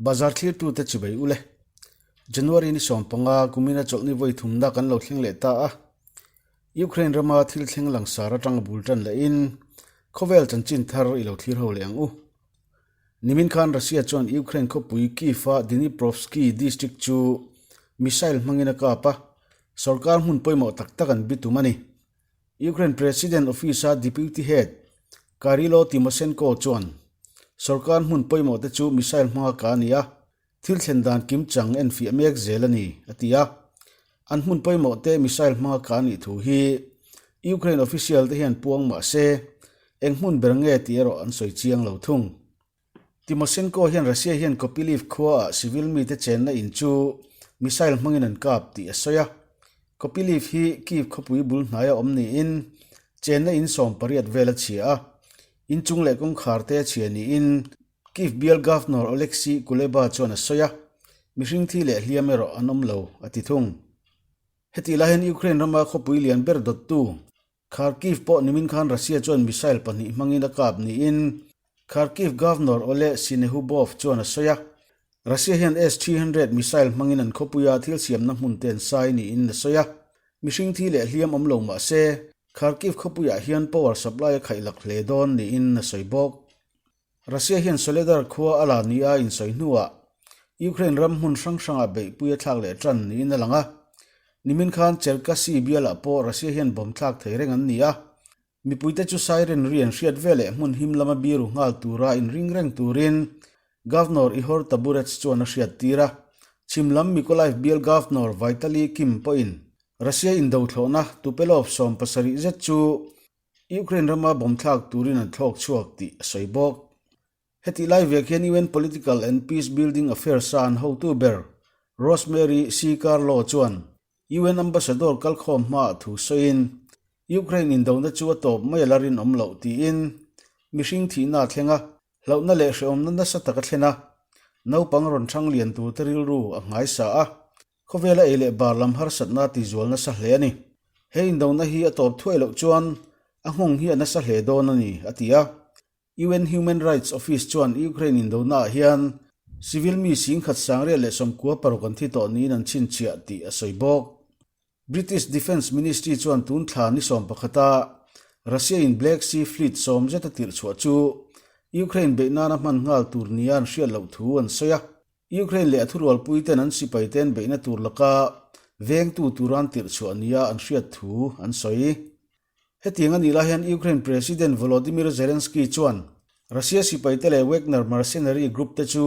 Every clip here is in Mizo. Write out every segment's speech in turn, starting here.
Bazar thlirtute chibei ule. January ni 15 kumina chawlhni vawi thumna kan lo thleng leh ta a. Ukraine rama thil thleng langsar atanga bul tan lehin khawvel chanchin thar i lo thlir ho leh ang u. Nimin khan Russia chuan Ukraine khawpui Kyiv-a Dniprovsky district chu missile hmangin a kap a, sorkar hmun pawimawh tak tak an bitum a ni. Ukraine President Office-a Deputy Head Kyrylo Tymoshenko chuan sorkar hmun pawimawh te chu missile hmanga kah a ni a, thil thlen dan kimchang enfiah mek zel a ni, a ti a. An hmun pawimawh te missile hmanga kah a nih thu hi Ukraine official te hian puang mah se, eng hmun ber nge tih erawh an sawi chiang lo thung. Tymoshenko hian Russia hian Kopyliv khuaah civil mite chenna in chu missile hmangin an kap tih a sawi a. Kopyliv hi Kyiv khawpui bul hnaia awm niin chenna in 18 vel a chhia a, inchung leh kawngkhar te a chhia niin Kyiv bial Governor Oleksiy Kuleba chuan a sawi a, mihring thi leh hliam erawh an awm lo, a ti thung. Hetih lai hian Ukraine rama khawpui lian ber dawttu Kharkiv pawh nimin khan Russia chuan missile pahnih hmangin a kap niin Kharkiv Governor Oleh Synehubov chuan a sawi a. Russia hian S-300 missile hmangin an khawpuia thil siamna hmun te an sai niin a sawi a. Mihring thi leh hliam awm lo mah se, Kharkiv khawpuiah hian power supply a khaihlak hle dawn niin a sawi bawk. Russia hian Soledar khua a la ni a insawi hnuah Ukraine ram hmun hrang hrangah beihpui a thlak leh tan niin a lang a. Nimin khan Cherkasy bialah pawh Russia hian bomb thlak thei reng an ni a. Mipuite chu siren ri an hriat veleh hmun him lama biru nghal tura inring reng turin Governor Ihor Taburets chuan a hriattir a. Chhim lam Mykolaiv bial Governor Vitaly Kim pawhin Russia indothlawhna Tupelov 70 zet chu Ukraine rama bomb thlak turin an thlawk chhuak tih a sawi bawk. Hetih lai vek hian UN Political and Peace Building Affairs-a an hotu ber Rosemary C. Carlo chuan UN Ambassador kalkhawm hmaah thu sawiin Ukraine indona chu a tawp mai a la rinawm loh tiin mihring thihna a thleng a, hlauhna leh hrehawmna nasa tak a thlen a, naupang rawn thang lian turte rilru a nghaisa a, Khawvela ei leh bar lam harsatna tizual nasa hle a ni. He indona hi a tawp thuai loh chuan a nghawng hi a nasa hle dawn a ni, a ti a. UN Human Rights Office chuan Ukraine indonaah hian civil mi 1996 an thi tawh niin an chhinchhiah tih a sawi bawk. British Defence Ministry chuan tun thla ni 11-a Russia-in Black Sea Fleet sawm zeta tirh chhuah chu Ukraine beih nana hman nghal tur nia an hriat loh thu an sawi a. Ukraine leh a thurualpuiten an sipaiten beihna tur laka vengtu tura an tirh chhuah nia an hriat thu an sawi. Hetiang a nih lai hian Ukraine President Volodymyr Zelensky chuan Russia sipaite leh Wagner mercenary group te chu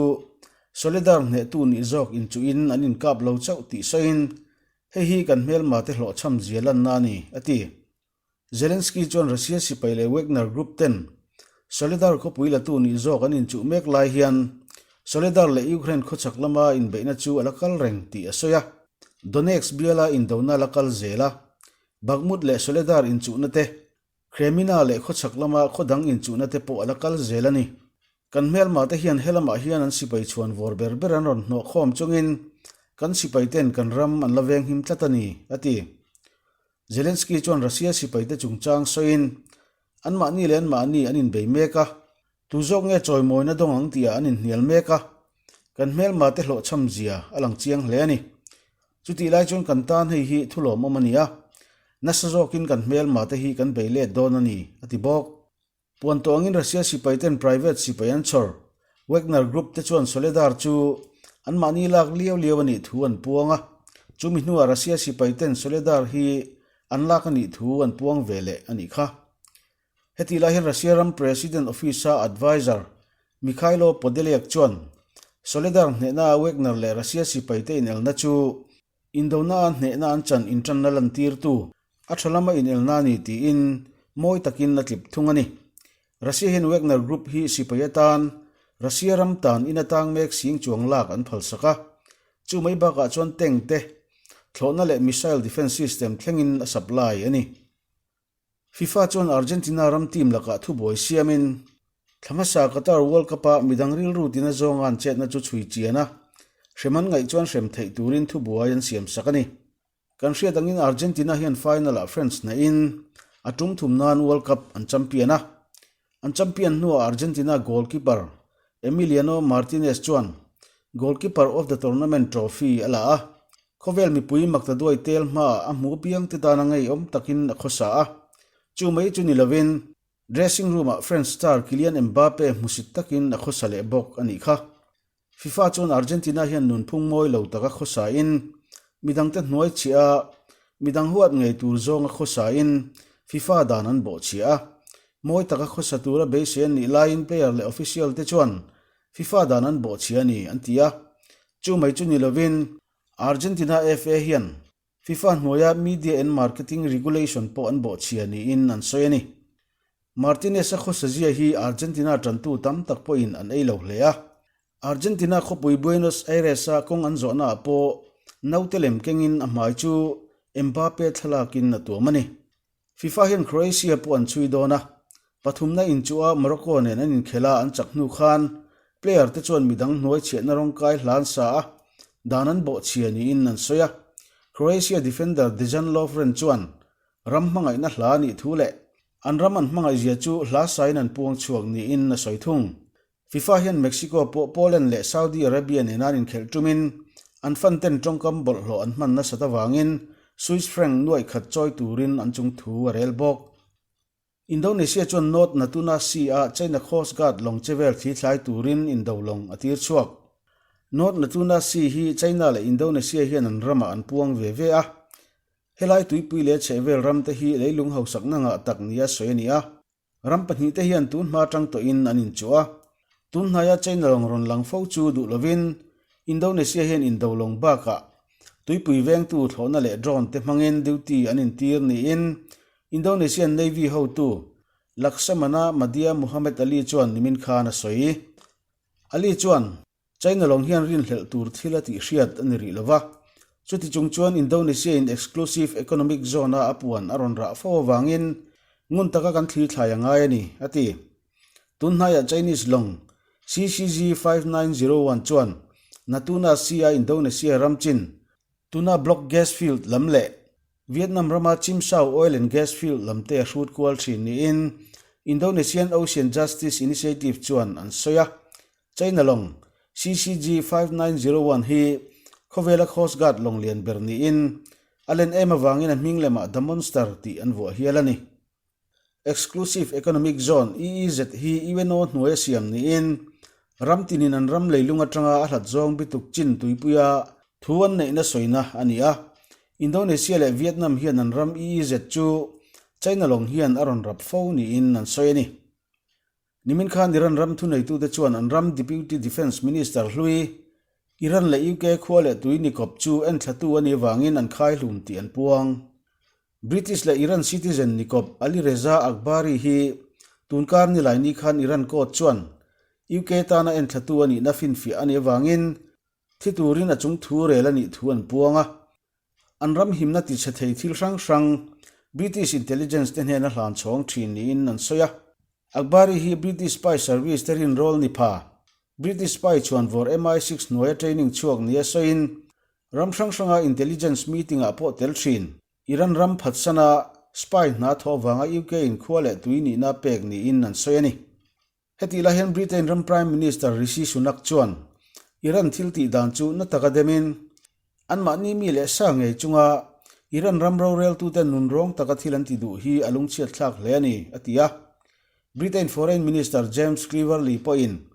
Soledar hnehtu nih zawk inchuhin an inkap lo chauh tih sawiin, Hei hi kan hmelmate hlawhchham zia lanna a ni, a ti. Zelensky chuan Russia sipai leh Wagner Group ten Soledar khawpui latu nih zawk an inchuh mek lai hian Soledar leh Ukraine khawchhak lama inbeihna chu a la kal reng tih a sawi a. Donetsk biala indona la kal zel a, Bakhmut leh Soledar inchuhna te, Kremina leh khawchhak lama khaw dang inchuhna te pawh a la kal zel a ni. Kan hmelma te hian helamah hian an sipai chhuan vawr ber ber an rawn hnawh khawm chungin kan sipai ten kan ram an la venghim tlat a ni, a ti. Zelensky chuan Russia sipaite chungchang sawiin, Anmahni leh anmahni an inbei mek a, tu zawk nge chawimawina dawng ang tihah an inhnial mek a, kan hmelmate hlawhchham zia a lang chiang hle a ni. Chutih lai chuan kan tan hei hi thulawmawm a ni a, nasa zawkin kan hmelmate hi kan bei let dawn a ni, a ti bawk. Puan tawh angin Russia sipaiten private sipai an chhawr. Wagner Group te chuan Soledar chu anmahni lak liau liau a nih thu an puang a. Chumi hnuah Russia sipaiten Soledar hi an lak a nih thu an puang ve leh a nih kha. Hetih lai hian Russia ram President Office-a adviser Mikhailo Podolyak chuan Soledar hnehna Wagner leh Russia sipaite inelna chu Indona hnehna an chan inṭanna lantirtu a ṭha lama inelna a ni tiin mawi takin a tlip thung a ni. Russia hian Wagner Group hi sipai atan Russia ram tan in atang mek sing chuang lak an phalsak a, chu mai bakah chuan tank te, thlawhna leh missile defence system thlengin a supply a ni. FIFA chuan Argentina ram team lakah thubuai siamin, thla hmasa Qatar World Cup-a midang rilru tina zawnga an chetna chu chhui chian a, hrem an ngaih chuan hrem theih turin thubuai an siam sak a ni. Kan hriat angin Argentina hian final-ah France hnahin a tum thum nan World Cup an champion a. An champion hnuah Argentina goalkeeper Emiliano Martinez chuan. Goalkeeper of the Tournament trophy a la a, khawvel mipui maktaduai tel hmaah a hmu piangte tana ngeiawm takin a khawsa a. Chu mai chu ni lovin dressing room-ah French star Kylian Mbappe hmusit takin a khawsa leh bawk a nih kha. FIFA chuan Argentina hian nunphung mawi lo taka khawsain midangte hnuai chhiah a, midang huat ngei tur zawnga khawsain FIFA dan an bawhchhiah a. Mawi taka khawsa tura beisei an nih laiin player leh official te chuan FIFA dan an bawhchhia a ni, an ti a. Chu mai chu ni lovin, Argentina FA hian FIFA hnuaia Media and Marketing Regulation pawh an bawhchhia niin an sawi a ni. Martinez-a khawsazia hi Argentina tantu tam tak pawhin an ei lo hle a. Argentina khawpui Buenos Aires-a kawng an zawhnaah pawh naute lem kengin a hmai chu Mbappe thlalakin a tuam a ni. FIFA hian Croatia pawh an chhui dawn a, pathumna inchuh a Morocco nen an inkhel a an chak hnu khan player te chuan midang hnuai chhiahna rawngkai hlan sa a, dan an bawhchhia niin an sawi a. Croatia defender Dejan Lovren chuan ram hmangaihna hla nih thu leh an ram an hmangaihzia chu hla sain an puang chhuak niin a sawi thung. FIFA hian Mexico pawh Poland leh Saudi Arabia nena an inkhelh tumin an fan ten tawngkam bawlhhlawh an hman nasat avangin Swiss franc nuaih khat chawi turin an chung thu a rel bawk. Indonesia chuan North Natuna Sea-a China Coast Guard lawng che vel thli thlai turin indo lawng a tir chhuak. North Natuna Sea hi China leh Indonesia hian an ramah an puang ve ve a. Helai tuipui leh chhehvel ramte hi leilung hausakna ngah tak nia sawi a ni a. Ram pahnihte hian tun hma tang tawhin an inchuh a, tun hnaia China lawng rawn lang fo chu duh lovin Indonesia hian indo lawng bakah tuipui vengtu thlawhna leh drone te hmangin duty an intir niin Indonesian Navy hotu Laksamana Madya Muhammad Ali chuan nimin khan a sawi. Ali chuan China lawng hian rinhlelh tur thil a tih hriat a ni rih lo va, chuti chung chuan Indonesia-in Exclusive Economic Zone-a a puan a rawn rah fo avangin ngun taka kan thli thlai a ngai a ni, a ti. Tun hnaiah Chinese lawng CCG 5901 chuan Natuna Sea-a Indonesia ram chin Tuna Block Gas Field lam leh Vietnam rama Chim Sao Oil and Gas Field lam te a hrut kual thin niin Indonesian Ocean Justice Initiative chuan an sawi a. China lawng CCG 5901 hi khawvela Coast Guard lawng lian ber niin a len em avangin a hming lemah The Monster tih an vuah hial a ni. Exclusive Economic Zone, EEZ, hi UNO hnuaia siam niin ram tinin an ram leilung atanga a hlat zawng bituk chin tuipuia thu an neihna sawina a ni a. Indonesia leh Vietnam hian an ram EEZ chu China lawng hian a rawn rap fo niin an sawi a ni. Nimin khan Iran ram thuneitute chuan an ram Deputy Defence Minister hlui Iran leh UK khua leh tui nikawp chu enthlatu a nih avangin an khai hlum tih an puang. British leh Iran citizen nikawp Ali Reza Akbari hi tunkar nilaini khan Iran court chuan UK tana enthlatu a nihna finfiah a nih avangin thi turin a chung thu rel a nih thu an puang a. An ram himna tichhe thei thil hrang hrang British intelligence te hnena hlan chhawng thin niin an sawi a. Akbari hi British spy service te rinrawl ni pha, British spy chhuanvawr MI6 hnuaia training chhuak nia sawiin Ram hrang hranga intelligence meeting-ah pawh tel thin. Iran ram phatsana spy hna thawh avanga UK in khua leh tui nihna pek niin an sawi a ni. Hetih lai hian Britain ram Prime Minister Rishi Sunak chuan Iran thil tih dan chu na taka demin anmahni mi leh sa ngei chunga Iran ram roreltuten nunrawng taka thil an ti duh hi a lungchhiat thlak hle a ni, a ti a. Britain Foreign Minister James Cleverly pawhin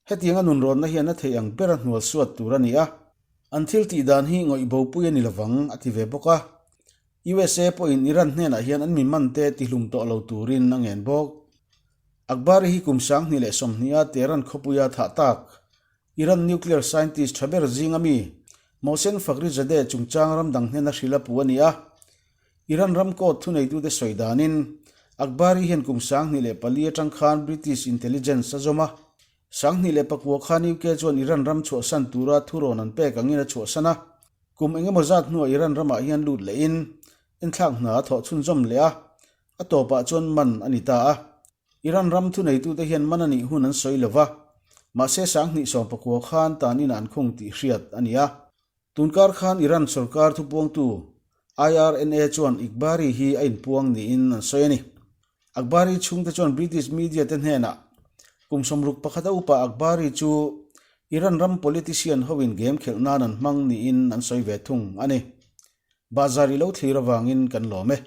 Hetianga nunrawnna hian a theih ang bera hnual suat tur a ni a, an thil tih dan hi ngawih bopui a ni lovang, a ti ve bawk a. USA pawhin Iran hnenah hian an mi mante tihlum tawh lo turin a ngen bawk. Akbari hi kum 2020 a Tehran khawpuia thah tak, Iran nuclear scientist tha ber zinga mi Mohsen Fakhrizadeh chungchang ram dang hnena hrilh a pu a ni a. Iran ram court thuneitute sawi danin Akbari hian kum 2004 atang khan British intelligence a zawm a. 2009 khan UK chuan Iran ram chhuahsan tura thurawn an pek angin a chhuahsan a. Kum engemaw zat hnuah Iran ramah hian lut lehin enthlak hna a thawh chhunzawm leh a, a tawpah chuan man a ni ta a. Iran ram thuneitute hian man a nih hun an sawi lo va, mahse 2019 khan tan inah an khung tih hriat a ni a. Tunkar khan Iran sorkar thupuangtu IRNA chuan Iqbari hi a inpuang niin an sawi a ni. Akbari chhungte chuan British media te hnenah kum 61 a upa Akbari chu Iran ram politician hoin game khelh nan an hmang niin an sawi ve thung a ni. Bahzar i lo thlir avangin kan lawm e.